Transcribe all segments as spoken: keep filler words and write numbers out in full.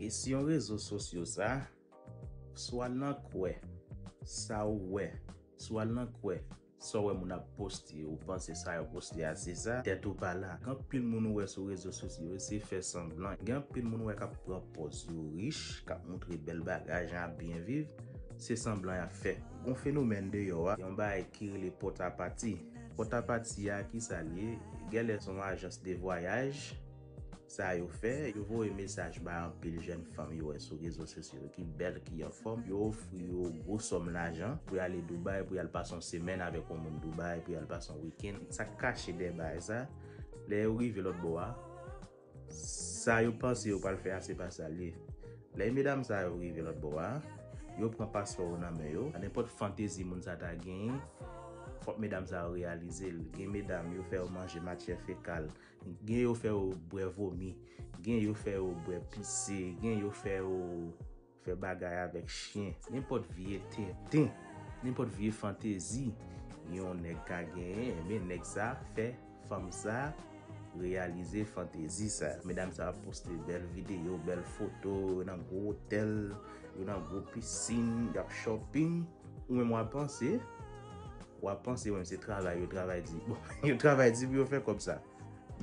E si yon rezo sosyo sa, swa nan kwè, sa ou wè, swa nan kwè, sa w wè moun ap poste, ou panse sa yo poste a se sa, tèt ou pa la. Gen anpil moun ou wè sou rezo sosyo yo, se fè sanblan. Gen anpil moun ou wè k ap pran pòz yo rich, k ap montre bèl bagay, jan y ap byen viv, se sanblan y ap fè. Gon fenomèn deyò a, yon bagay ki rele pòtapati. Pòtapati a, ki sa l ye? Genlè se yon ajans de vwayaj, sa yo fè, yo voye mesaj bay anpil jèn fanm yo wè sou rezo sosyo yo ki bèl, ki anfòm, yo ofri yo gwo sòm lajan pou y ale Dubai, pou y al pase yon semèn avèk yon moun Dubai, pou y al pase yon wikenn. Sa k kache dèyè bagay sa, lè yo rive lòt bò a, sa yo panse yo pral fè a, se pa sa l ye. Lè medam sa yo rive lòt bò a, yo pran paspò yo nan men yo. Nenpòt fantezi moun sa ta genyen, fòk medam sa yo reyalize l. Gen medam, yo fè yo manje matyè fekal, gen yo fè yo bwè vomi, gen yo fè yo bwè pise, gen yo fè yo fè bagay avèk chen. Nenpòt vye tenten, nenpòt vye fantezi yon nèg ka genyen, men nèg sa fè fanm sa reyalize fantezi sa. Medam sa ap poste bèl videyo, bèl foto, yo nan gwo otèl, yo nan gwo pisin, y ap shopping. Ou menm w ap panse, w ap panse, ou menm se travay yo travay di. Bon, yo travay di pou yo fè kòb sa.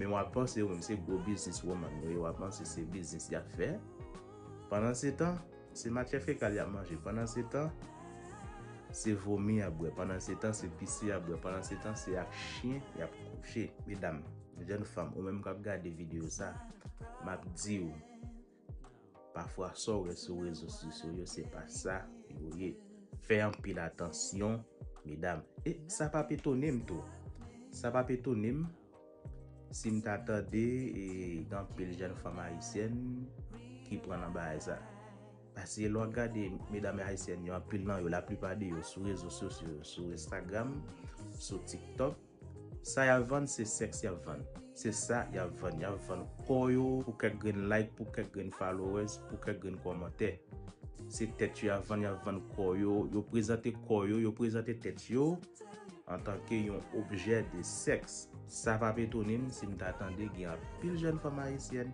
Men w ap panse, ou menm se gwo business woman yo ye, w ap panse se biznis y ap fè. Pandan se tan, se matyè fekal y ap manje. Pandan se tan, se vomi y ap bwè. Pandan se tan, se pise y ap bwè. Pandan se tan, se ak chen y ap kouche. Medam, jèn fanm, ou menm k ap gade videyo sa, m ap di w, pafwa sa w wè sou rezo sosyo yo, se pa sa yo ye. Fè anpil atansyon, medam. E sa p ap etone m tou. Sa p ap etone m si m ta tande, e, gen anpil jèn fanm ayisyèn ki pran nan bagay sa. Paske lè w ap gade medam ayisyèn yo, anpil nan yo, laplipa de yo sou rezo sosyo yo, sou Instagram, sou TikTok, sa y ap vann, se sèks y ap vann. Se sa y ap vann. Y ap vann kò yo pou kèk grenn like, pou kèk grenn followers, pou kèk grenn kòmantè. Se tèt yo y ap vann, y ap vann kò yo. Yo prezante kò yo, yo prezante tèt yo antanke yon objè de sèks. Sa p ap etone m si m ta tande gen anpil jèn fanm ayisyèn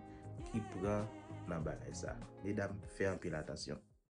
ki pran nan bagay sa. Medam, fè anpil atansyon.